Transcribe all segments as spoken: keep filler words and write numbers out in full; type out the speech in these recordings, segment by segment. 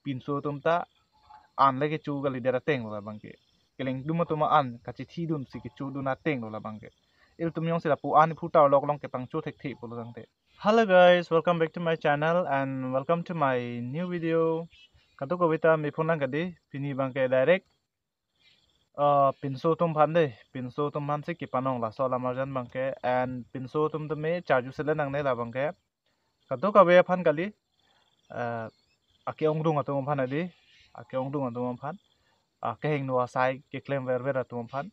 pinso atum ta an le kecho kalidet ateng lo labang ke. Kelengdun atum an kachethidun si kechodun ateng lo labang ke. Ilitum jongsi lapu an iphu ta lok along kepangcho thekthe pulo tangte. Hello guys, welcome back to my channel and welcome to my new video. Kadokave ta me phone nang kadi, pini abang ke direct uh, pinso atum aphan de, pinso atum aphan si kepanong laso alam arjan abang ke, and pinso atum tame charju selen nangne labang ke. Kadokave aphan kali, uh, ake-ongdung atum aphan adi, ake-ongdung atum aphan, uh, kehingno asai keklem verver atum aphan.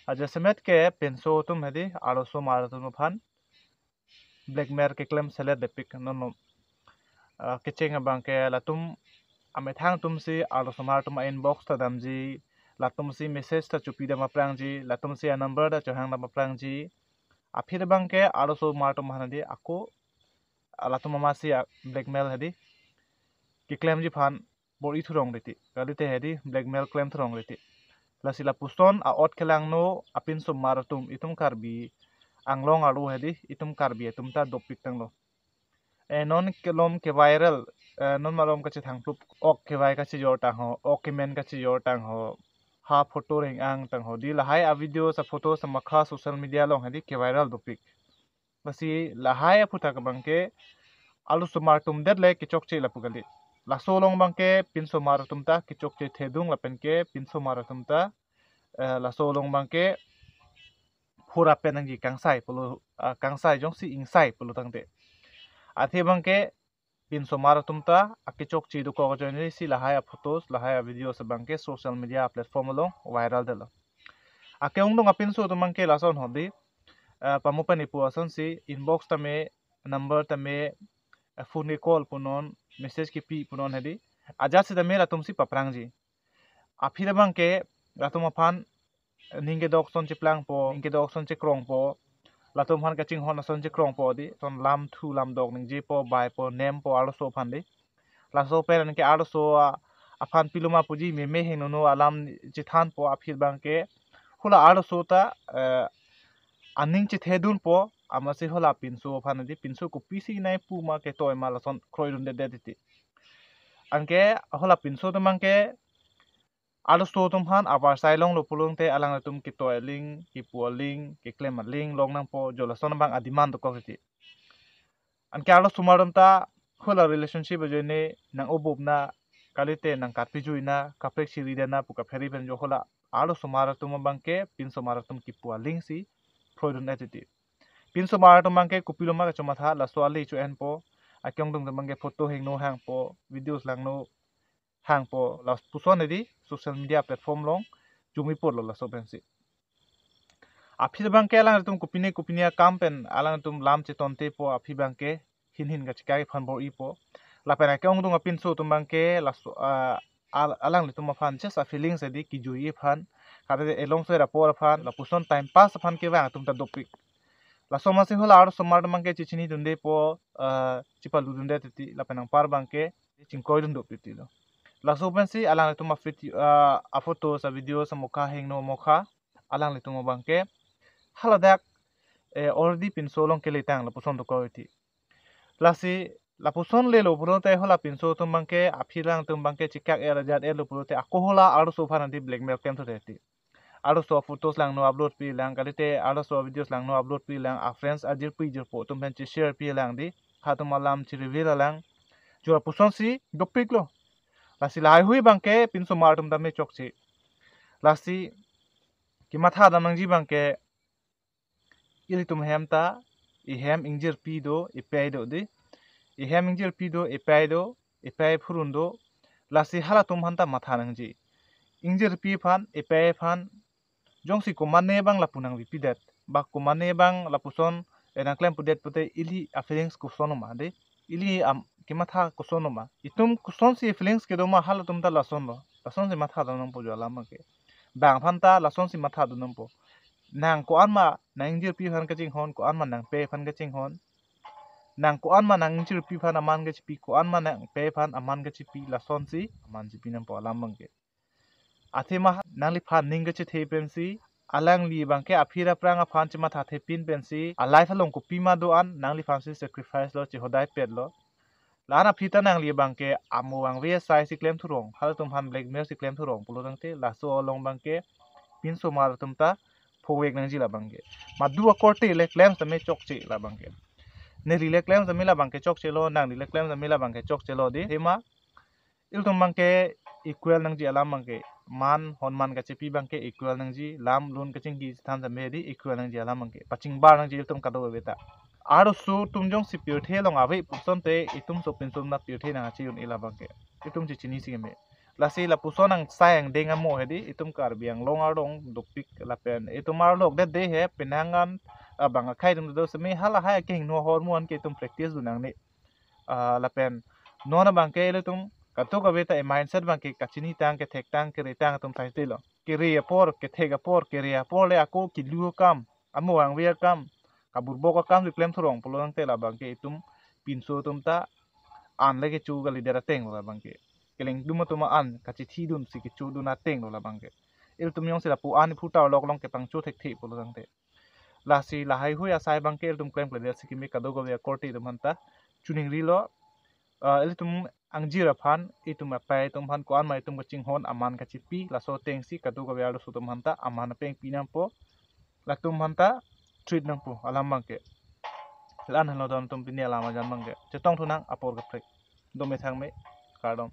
Ajasemet ke pinso atum hedi, arlosomar atum aphan blackmail keklem selet depik non non. Ah, kecheng abang ke latum amethang atum si arlosomar atum a-inbox ta damji, latum si message ta chopi dam aphrangji, latum si a-number ta chohang dam aphrangji. Aphi abang ke arlosomar atum aphan hedi ako, ah, latum amatsi a-blackmail hedi keklemji aphan bor-i thurong riti, kalite hedi blackmail klem thurong riti. Lasi lapuson a-ot kelangno apinsomar atum, itum Karbi Anglong arlo hedi, itum Karbi atum ta dopik tanglo. E non kelom ke viral, eh, non malom kachethangplup, ok kevai kachijor tang ho, ok kemen kachijor tang ho, ha photo reng-ang tang ho, di lahai a-video sa photo sa makha social media along hedi ke viral dopik. Lasi lahai aphuthak abang ke arlosomar atum det le kechokche lapu kali. Laso along abang ke pinsomar atum ta kechokche thedung lapen ke pinsomar atum ta, eh, laso along abang ke phura pen nangji kangsai pulo, ah, kangsai jongsi ingsai pulo tangte. Athe abang ke pinsomar atum ta akechokche dokok ajoine si lahai a-photos, lahai a-videos abang ke social media platform along viral detlo. Ake-ongdung apinso atum abang ke lason hedi, eh, pamu pani pu asonsi inbox tame, number tame, eh, phone ke call punon, message kepi punon hedi. Ajat sitame latum si paphrangji. Aphi abang ke latum aphan ning kedok ason cheplangpo, ning kedok ason chekrongpo, latum aphan kachinghon ason chekrongpo di, ason lam thu lam dok ningjepo, baipo, nempo arloso aphan di. Laso pen ke arloso a-, aphan piloma puji meme hingnono alam chethanpo, aphi abang ke hula arloso ta, eh, aning chethedunpo, amatsi hula pinso aphan di, pinso kopisi nai pu ma ketoi ma lason kroidundedet titi. Anke hula pinso atum abang ke arloso atum aphan avarsai longlo pulote alanglitum ketoi aling, kepu aling, keklem aling long nangpo, jo lason abang a-demand dokok titi. Anke arlosomar atum ta hula relationship ajoine nang-obupna, kalite nang karpijui na, kaprek siri dena pu kaphere pen jo hula arlosomar atum abang ke pinsomar atum kepu aling si kroidundet titi. Pinsomar atum abang ke kopiloma kachomatha, laso ale cho-enpo, ake-ongdung atum abang ke photo hingno hangpo, videos langno hangpo, lapuson hedi social media platform along jumi polo laso pensi. Aphi abang ke alanglitum kopine kopine akam pen alanglitum lam chetontepo, aphi abang ke hin hin kachekak aphan bor-ipo. Lapen ake-ongdung apinso atum abang ke laso, ah, al-, alanglitum aphan just a-feelings hedi kejui aphan, kata elong soi rapor aphan, lapuson time pass aphan kevang atum ta dopik. Laso amatsi hula arlosomar atum abang ke chechinidundepo, ah, chepaludundet titi, lapen anpar abang ke chingkroidun dop titilo. Laso pensi alanglitum a-video, ah, a-photos, a-videos, amokha hingno amokha, alanglitum abang ke haladak, eh, already pinso along keletang lapuson dokok titi. Lasi lapuson lelo pulote hula pinso atum abang ke aphi alangtum abang ke chekak er ajat erlo pulote ako hula arloso aphan di blackmail klem thot titi. Arloso a-photos langno upload pilang, kalite arloso videos langno upload pilang, a-friends ajirpi jirpo atum pen che-share pilang di, halatum alam che-reveal lang. Jo lapuson si dopiklo. Lasi lahaihui abang ke pinsomar atum tame chokche. Lasi kematha dam nangji abang ke ilitum hem ta, ihem ingjirpi do, ipei do di. Ihem ingjirpi do, ipei do, ipei phurun do. Lasi halatum aphan ta matha nangji. Ingjirpi aphan, ipei aphan, jongsi komane abang lapu nangvipidet, ba komane abang lapuson, eh, nangklem pudet pute ili a-feelings koson ma di. Ili am kematha koson ma. Itum kosonsi feelings kedo ma halatum ta lasonlo. Lasonsi matha dam nangpo jo alam abang ke. Bang aphan ta lasonsi matha dam nangpo. Nang ko-an ma nang ingjirpi aphan kachinghon, ko-an ma nang pei aphan kachinghon. Nang ko-an ma nang ingjirpi aphan aman kachipi, ko-an ma nang pei aphan aman kachipi, lasonsi aman chipi nangpo alam abang ke. Athema nangliphan ning kachethe pensi, alangli abang ke aphi aphrang aphan chematha thepin pensi, a-life along kopima do-an nangliphan si sacrifice lo, chehodai pet lo. La-an aphi ta nangli abangke amo vangve asai si klem thurong, halatum aphan blackmail si klem thurong pulo tangte, laso along abangke pinsomar atum ta phovek nangji labangke. Madu akorte le klem tame chokche labangke. Neli le klem tame labangke chokchelo, nangli le klem tame labangke chokchelo dei. Athema ilitum abangke equal nangji alam abangke. Man, honman kachepi abangke equal nangji, lam lun kachingki chethan tame dei equal nangji alam abangke. Pachingbar nangji ilitum kadokave ta. Arloso atum jongsi pirthe along ave pu asonte, itum sopinso atum ta pirthe nangkachi-un-e labangke. Itum chechinisi keme. Lasi lapuson angsai angdeng amo he dei, itum Karbi Anglong arlong dopik lapen itum arlo-ok det dei he, penang an abang akhei atum do seme, halahai akehingno ahormu an ke itum practice dun nangne. Ah, lapen non abangke ilitum kadokave ta e-mindset abangke kachinitang, kethektang, keretang atum saitelo. Kere apor, kethek apor, kere apor le ako kilu akam, amo vangve akam, kaburbok akam si klem thurong pulo tangte labangke itum pinso atum ta an le kecho kalidet atenglo labangke. Kelengdun atum an kachethidun si kechodun atenglo labangke. Ilitum jongsi lapu an iphu ta arlo-ok along kepangcho thekthe pulo tangte. Lasi lahaihui asai abangke ilitum klemkledet si keme, kadokave akorte atum aphan ta choningrilo. Ah, ilitum angjir aphan, itum apai atum aphan, ko-an ma itum kachinghon, aman kachepi, laso atengsi kadokave arloso atum aphan ta aman apeng pi nangpo, latum aphan ta treat nangpo alam abangke. La-an henlo don atum, pini alam ajan abangke chetong thunang, apor kaprek. Dome thangme, kardom.